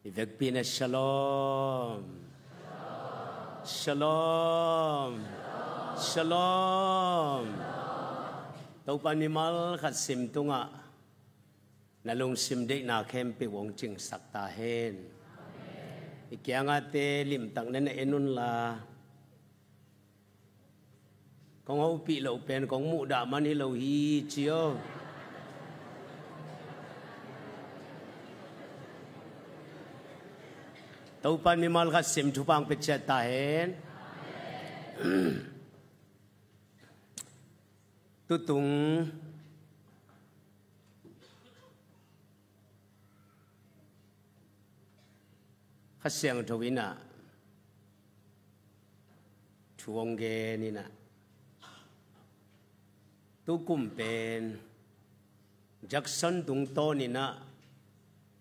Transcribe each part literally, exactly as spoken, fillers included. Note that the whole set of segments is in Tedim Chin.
I vekpi in ah shalom. Shalom. Shalom. Topa in mimal khat sim tungah na lungsim deihna khempeuh hong cingsak ta hen. I kiangahte limtak na na en unla, kong hopih loh pen kong muhdah man hi lo hi ci aw. Topa in mimal khat sim thupha hong pia ciat ta hen. Tutung Kha Siangtho in ah thu hong gen in ah, tukum pen Jackson tungtawn in ah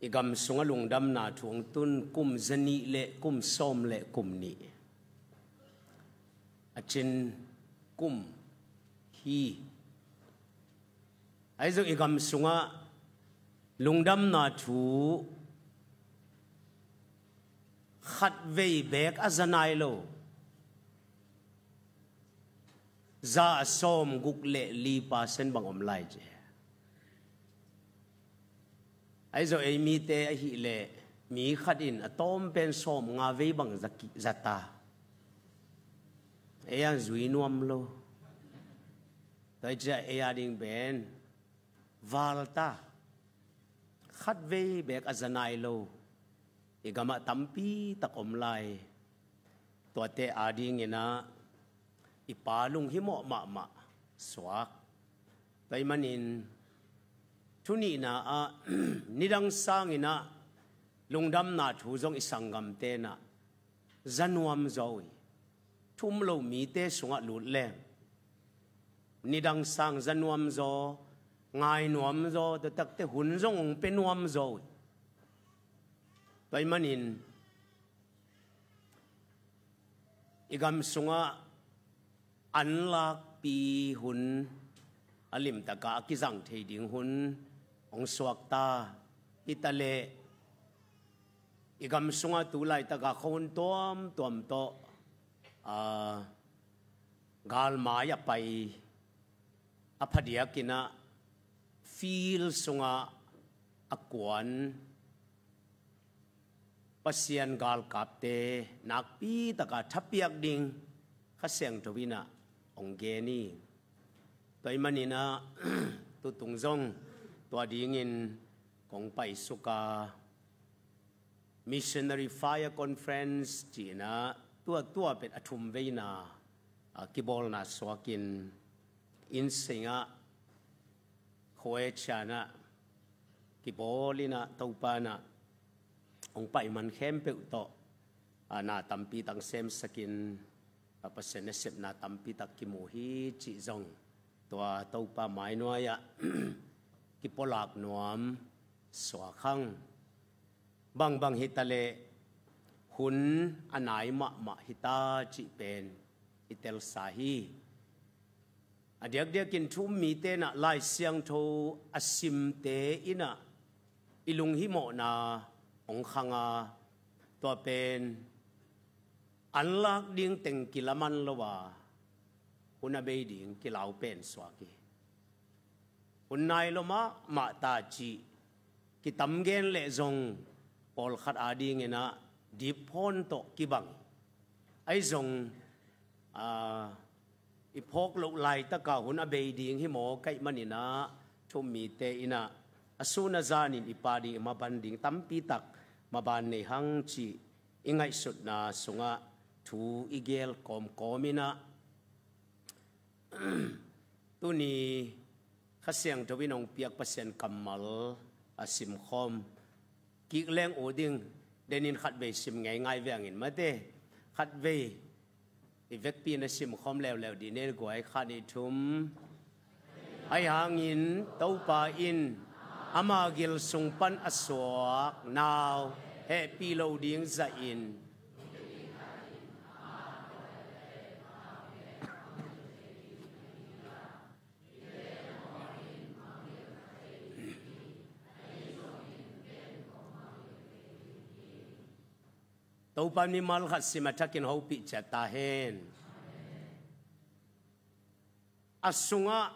i gam sungah lungdamna thu hong tun kum zanih le kum sawm le kum nih a cin kum hi. Ahi zong i gam sungah lungdamna thu khatvei beek a za nai lo, za a sawm guk le li percent bang om lai ci. Ahi zong ei mite ahih leh mi khat in a tawm pen sawm nga vei bang za ki-, za ta. Ei a zui nuam lo. Tua hi ciah ei a ding pen val ta. Khatvei beek a za nai lo i gamah tampi tak om lai. Tuate a ding in ah i Pa lunghimawh mahmah suak. Tua ahih manin thu nihna ah nidang sang in ah lungdamna thu zong i sanggamte in ah za nuam zaw uh hi. Thu um lo mite sungah lut leng nidang sang za nuam zaw, ngai nuam zaw, tua takte hun zong hong pia nuam zaw uh hi. Tua ahih manin i gam sungah anlakpi hun a limtak a kizang thei ding hun hong suak ta. Hi ta leh i gam sungah tu laitak a khuahun tuamtuam tawh, aa, galmai a pai a phadiak in ah field sungah a kuan Pasian galkapte nakpi tak a thapiak ding Kha Siangtho in ah hong gen hi. Tua ahih manin ah tutung zong tua dingin kong paisuk a, Missionary Fire Conference ci in ah tua, tua pen a thum veina, a, kibawlna suak in, inn sungah, Croatia in ah kibawl in ah Topa in ah hong paih man khempeuh tawh, a, na tampi tak semsak in, a, Pasian nasepna tampi tak kimu hi cih zong tua Topa mai nuai-ah kipawlak nuam suak hang. Bangbang hi ta leh hun a nai mahmah hi ta cih pen i telsa hi. A diakdiakin thu um mite in ah Lai Siangtho a simte in ah i lunghimawhna hong khang a, tua pen anlak ding teng kilaman lo a, hun a bei ding kilau pen suak hi. Hun nai lo mahmah ta cih kitam gen leh zong pawlkhat a ding in ah diphawn tawh kibang. Ahi zong, aa, i phawk loh laitak a hun a bei ding hi maw ka hih manin ah thu um mite in ah a sun a zanin i pa ding, i maban ding tampi tak maban nei hang cih i ngaihsutna sungah thu i geel kawmkawm in ah, tuni Kha Siangtho in hong piak Pasian kammal a simkhawm kik leng ut ding. Denin khatvei sim ngeingai vengin mate, khatvei i vekpi na simkhawm leuleu dih ni. Guai, khat, nih, thum. Ahi hangin Topa in ama gil sung pan a suak nau hehpih lo ding zahin, Topa in mimal khat sim a thakin hopih ciat ta hen. A sungah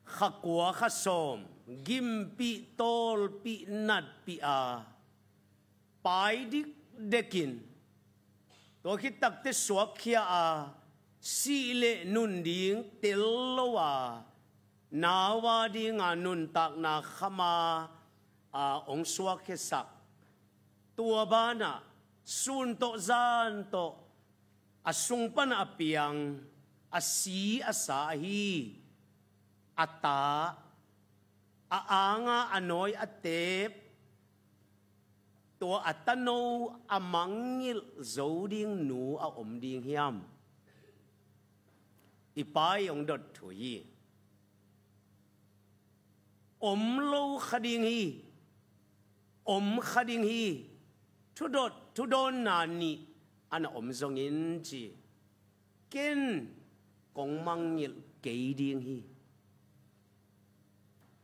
kha kua kha sawm gimpih, tawlpih, natpih a, pai dikdekin, tua khit takteh suakkhia a, sih le nun ding tel lo a, nau a dinga nuntakna kham a, a hong suakkhiasak. Tua banah sun tawh zan tawh a sung panah a piang, a si a sa ahi a ta, a anga a nawi a teep, tua a tano a mangngilh zo ding nu a om ding hiam? I Pa i hong dot thu hi. Om lo kha ding hi. Om kha ding hi. Thudot, thudawnna nih a na om zongin ci, ken kong mangngilh kei ding hi.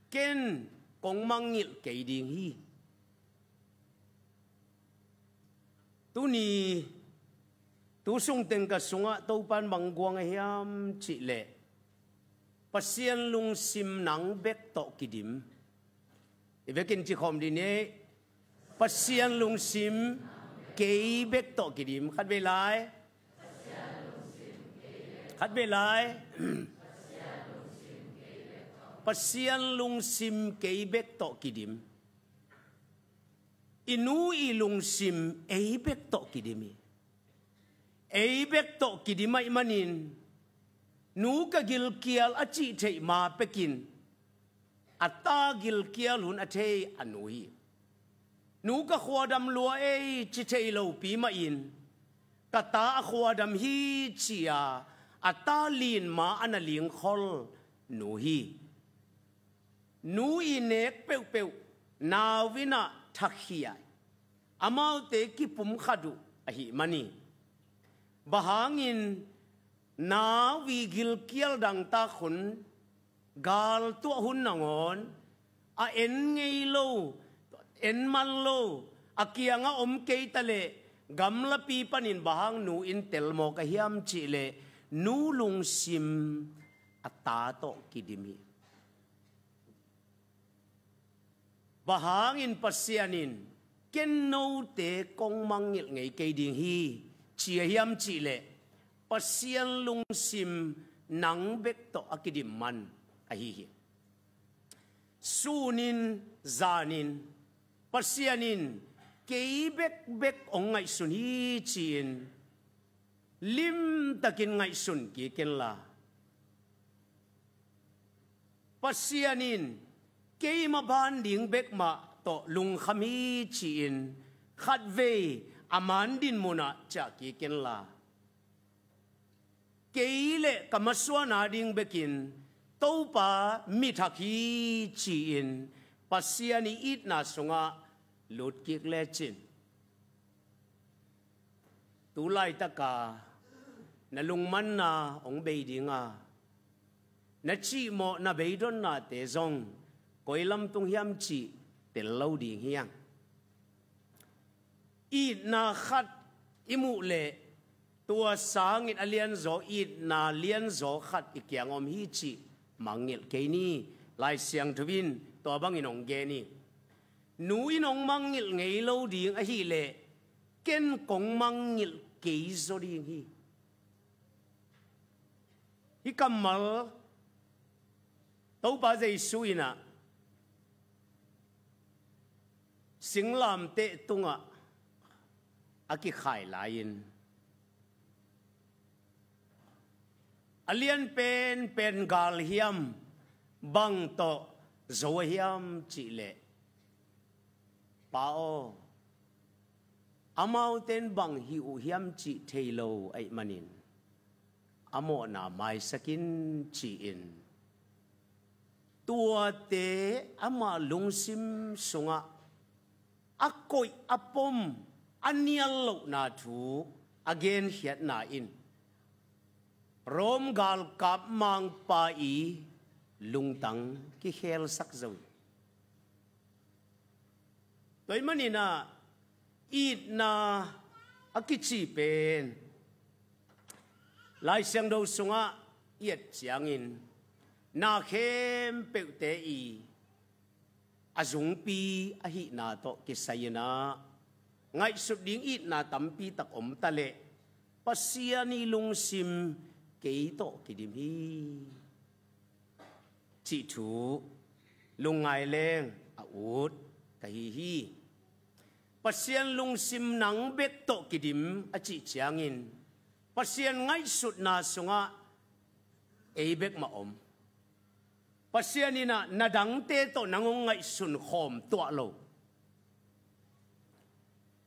Ken kong mangngilh kei ding hi. Tuni, tu sungteng ka sungah Topa in bang guang a hiam cihleh, Pasian lungsim nang bek tawh kidim. I vekin cikhawm dih ni. Pasian lungsim kei bek tawh kidim. Khatvei lai. Khatvei lai. Pasian lungsim kei bek tawh kidim. I nu i lungsim ei bek tawh kidim hi. Ei bek tawh kidim ahih manin, nu ka gilkial a cih theih ma pekin, a ta gilkial hun a thei a nu hi. Nu ka khuadam lua ei ci thei lopi mahin, ka ta a khuadam hi ci-a a ta lin ma a na lingkhol nu hi. Nu i nek peuhpeuh nau in a thakhia, amaute kipumkhat uh ahih manin, bang hangin nau i gilkial dangtak hun, galtuah hun nangawn a en ngei lo, en man lo, a kiangah om kei taleh gamlapi panin bang hang nu in tel mawk a hiam cihleh, nu lungsim a ta tawh kidim hi. Bang hangin Pasian in, ken note kong mangngilh ngei kei ding hi, ci a hiam cihleh, Pasian lungsim nang bek tawh a kidim man ahi hi. Sunin, zanin, Pasian in kei bekbek hong ngaihsun hi ci-in, limtakin ngaihsun kik inla, Pasian in keima ban ding bek mah tawh lungkham hi ci-in, khatvei a man dinmun ah ciah kik inla, kei le ka masuan a ding bekin Topa mithak hi ci-in Pasian i itna sungah lut kik lecin, tu laitaka na lungmanna hong bei dinga, na cihmawh, na beidonnate zong koi lam tung hiam cih tel lo ding hi hang. Itna khat i muh leh, tua sangin a lianzaw, itna lianzaw khat i kiang om hi cih mangngilh kei ni. Lai Siangtho in tua bangin hong gen hi. Nu in hong mangngilh ngei lo ding ahih leh, ken kong mangngilh kei zaw ding hi. Hih kammal Topa Jesu in ah singlamteh tungah a kikhai lai-in, a lian penpen galhiam, Bang tawh zo a hiam cih leh, Pa aw, amaute in bang hih uh hiam cih thei lo ahih manin a mawhna maisak in, ci-in tuate amah lungsim sungah a koih a pom a nial lohna thu a genkhiatna in Rom galkap mangpa i lungtang kikhelsak zo hi. Tua ahih manin ah itna a kici pen Lai Siangtho sungah i et ciangin na khempeuhte i a zungpi ahihna tawh kisai-in ah ngaihsut ding itna tampi tak om ta leh Pasian i lungsim kei tawh kidim hi cih thu lungngai leng a ut ka hi hi. Pasian lungsim nang bek tawh kidim a cih ciangin Pasian ngaihsutna sungah ei bek mah om. Pasian in ah na dangte tawh nang hong ngaihsun khawm tuah lo.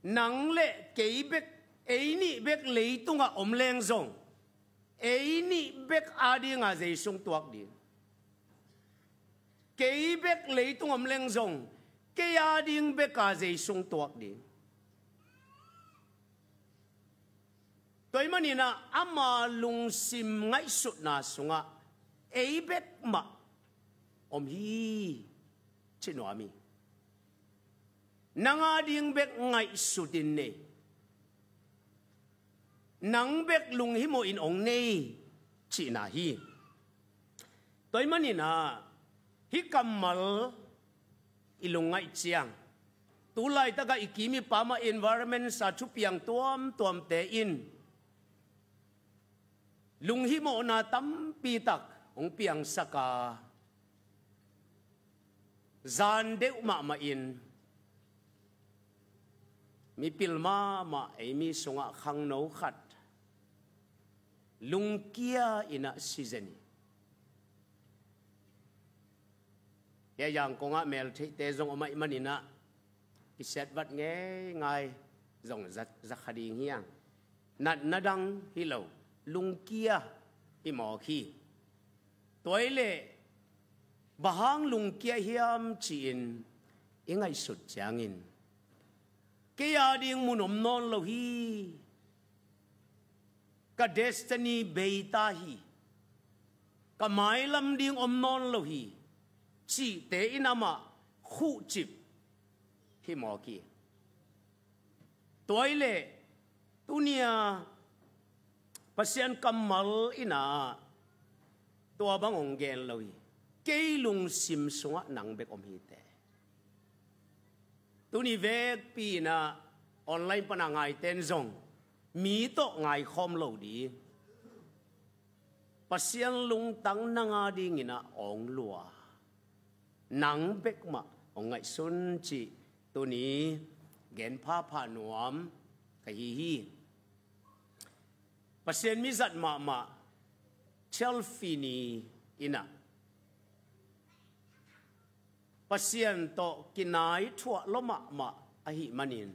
Nang le kei bek, ei nih bek leitungah om leng zong, ei nih bek adinga Jesu hong tuak ding. Kei bek leitung om leng zong, kei ading beka Jesu hong tuak ding. Tua ahih manin ah ama lungsim ngaihsutna sungah ei bek mah om hi, ci nuam hi. Nang ading bek ngaihsut in nei, nang bek lunghimawh in hong nei cihna hi. Tua ahih manin ah hih kammal i lungngaih ciang, tu laitakah i kim i pam ah environment a thupiang tuamtuamte in lunghimawhna tampi tak hong piangsak a, zan deuh mahmah in mipil mahmah ei mi sungah khangno khat lungkia in ah si zen hi. Hia Yangon ah meltheihte zong om ahih manin ah kisiatvat ngeingai zong za, za kha ding hi hang. Natna dang hi lo, lungkia hi mawk hi. Tua ahih leh bang hang lungkia hiam ci-in i ngaihsut ciangin kei ading mun om nawn lo hi, ka destiny bei ta hi, ka mailam ding om nawn lo hi, cihte in amah khuhcip hi mawk hi. Tua ahih leh tuni-a Pasian kammal in ah tua bang hong gen lo hi. Kei lungsim sungah nang bek om hi teh. Tuni vekpi in ah online pan a ngaite in zong mi tawh ngaikhawm lo ding. Pasian lungtang nang adingin ah hong lua, nang bek mah hong ngaihsun cih tuni gen phapha nuam ka hi hi. Pasian mizat mahmah Charles Finney in ah Pasian tawh kinai thuah lua mahmah ahih manin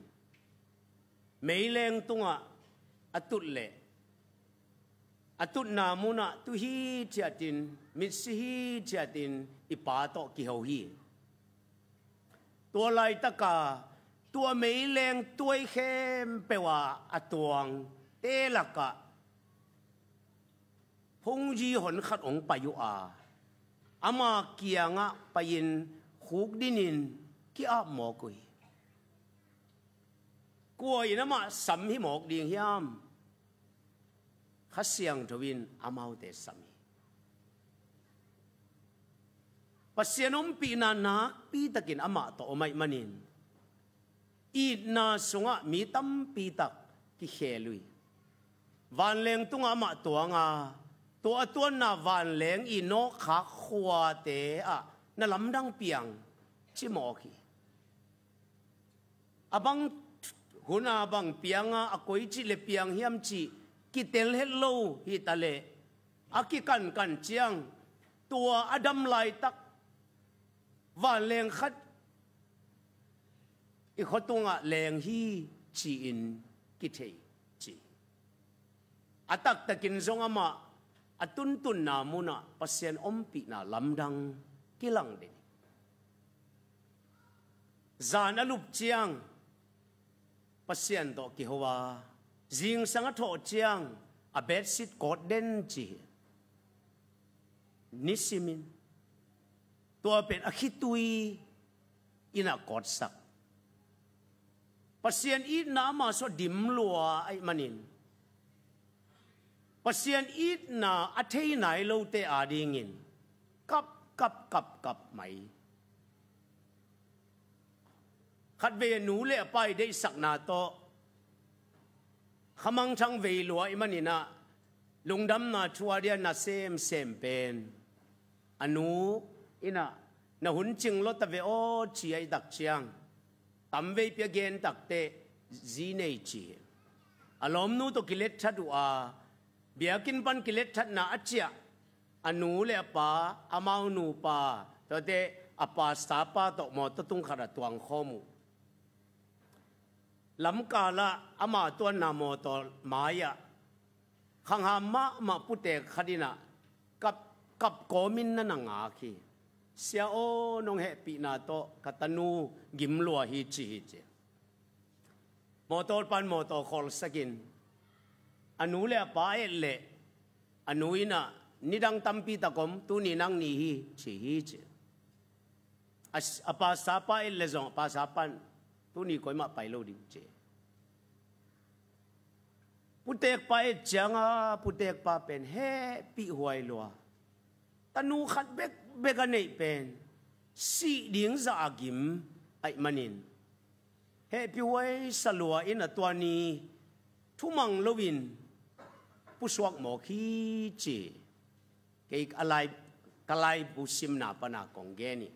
meileng tungah a tut leh a tutna munah tu hithiatin, mitsi hithiatin i Pa tawh kiho hi. Tua laitaka tua meileng tuai khempeuh ah a tuangte lakah phungzi hon khat hong pai uh a, ama kiangah pai-in khukdinin ki-ap mawk uh hi. Kua in amah sam hi mawk ding hiam? Kha Siangtho in amaute sam hi. Pasian ompihna nakpi takin amah tawh om ahih manin itna sungah mi tampi tak kikhel uh hi. Vanleng tungah amah tuang a, tua a tuanna vanleng i nawhkhak khuate ah na lamdang piang ci mawk hi. A bang hun a bang piang a, a koi cih le piang hiam cih kitel het lo hi ta leh, a kikankan ciang Tua a dam laitak vanleng khat i khua tungah leng hi ci-in kithei ci. A taktakin zong amah a tuntunna munah Pasian ompihna lamdang kilang den hi. Zan a lup ciang Pasian tawh kiho a, zingsang a thawh ciang a bedsheet kawt den ci hi. Nisimin tua pen a khitui in a kawtsak. Pasian itna amah sua dim lua ahih manin Pasian itna a thei nai lote adingin kap kap kap kap mai. Khatvei a nu le a pa i deihsakna tawh khamangthang vei lua ahih manin ah lungdamna thu a dia na semsem pen a nu in ah na hun cing lua ta ve aw ci ahih tak ciang tamveipi a gen takteh zi nei ci hi. A lawmnu tawh kilet that uh a, biakinn pan kilet thatna a ciah a nu le a pa, amau nupa, tuate a pastor pa tawh mawtaw tung khat a tuang khawm uh. Lamkalah ama tuanna mawtaw mai-ah khangham mahmah putek khat in ah kap, kap kawmin na na ngak hi. Sia aw, nong hehpihna tawh ka tanu gim lua hi ci hi ci. Mawtaw pan mawtaw khawlsakin a nu le a pa et leh a nu in ah nidang tampi tak om, tuni nang ni hi ci hi ci. A, a pastor pa et leh zong a pastor pan tuni koimah pai lo ding ci. Putekpa et cianga putekpa pen hehpih huai lua. Tanu khat bekbek a neih pen sih ding zah a gim ahih manin hehpih huai sa lua in a tua ni thumang loin pusuak mawk hi ci. Kei a lai, ka laibu simna pana kong gen hi.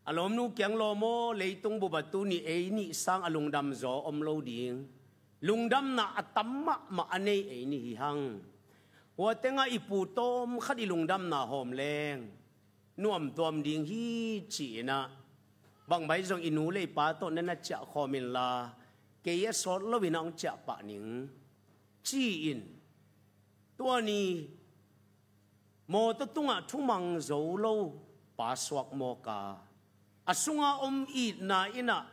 A lawmnu kiang lawm aw, leitung bup ah tuni ei nih sang a lungdam zaw om lo ding. Lungdamna a tam mahmah a nei ei nih hi hang. Hua tengah i pu tawm khat i lungdamna hawm leng nuamtuam ding hi ci-in ah bangbai zong i nu le i pa tawh na na ciah khawm inla kei a sawt loin a hong ciah pah ning ci-in tua ni mawtaw tungah thumang zo lo pa suak mawk a, a sunga om itna in ah